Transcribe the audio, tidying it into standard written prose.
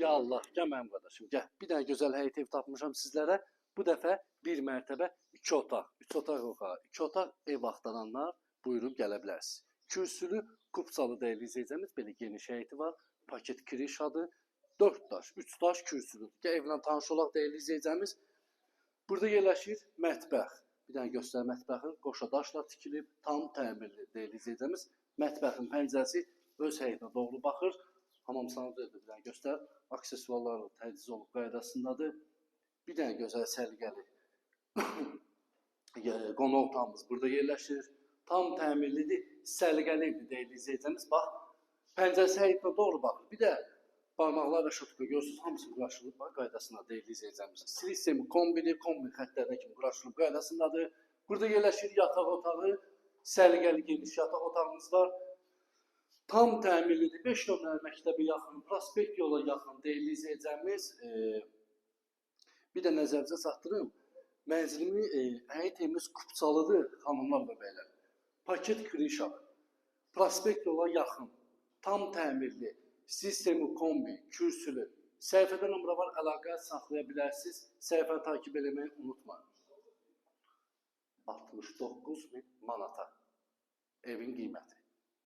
Ya Allah, gəl mənim qardaşım, gəl. Bir dənə gözəl həyət ev tapmışam sizlərə. Bu dəfə bir mərtəbə, iki otaq, üç otaq yox ha, iki otaq ev axtaranlar buyurub gələ bilərsiniz. Kürsülü, kupçalı dəyərli izləyicimiz, belə geniş həyəti var. Paket krişadır. 4 daş, 3 daş kürsülüdür. Gəl evlə tanış olaq, dəyərli izləyicimiz. Burada yerləşir mətbəx. Bir dənə göstər mətbəxin. Qoşa daşla tikilib, tam təmirli, dəyərli izləyicimiz. Mətbəxin pəncərəsi öz həyətinə doğru baxır. Hamam sanuzeli də bir dənə göstər. Aksesuarlar təchiz olub qaydasındadır. Bir dənə gözəl səliqəli qonaq otağımız burada yerləşir. Tam təmirlidir, səliqəli evdir, dəyərli izləyicimiz. Bax, pəncərəsi həyətinə doğru baxır. Bir də barmaqlar və şotka görürsünüz, hamısı quraşdırılıb bax qaydasında, dəyərli izləyicimiz. Sistemi kombini, kombi xəttlərinə kimi quraşdırılıb qaydasındadır. Burada yerləşir yataq otağı, səliqəli geniş yataq otağımız var. Tam təmirlidir. 5 nömrəli məktəbə yaxın, prospekt yola yaxın, dəyərli izləyicimiz. Bir də nəzərinizə çatdırım. Mənzilimi, həyət evimiz kupçalıdır, xanımlar və bəylər. Paket krişadır. Prospekt yola yaxın, tam təmirli, sistemi kombi, kürsülü. Səhifədə nömrə var, əlaqə saxlaya bilərsiniz. Səhifəni takip eləməyi unutmayın. 69 min manata evin qiyməti.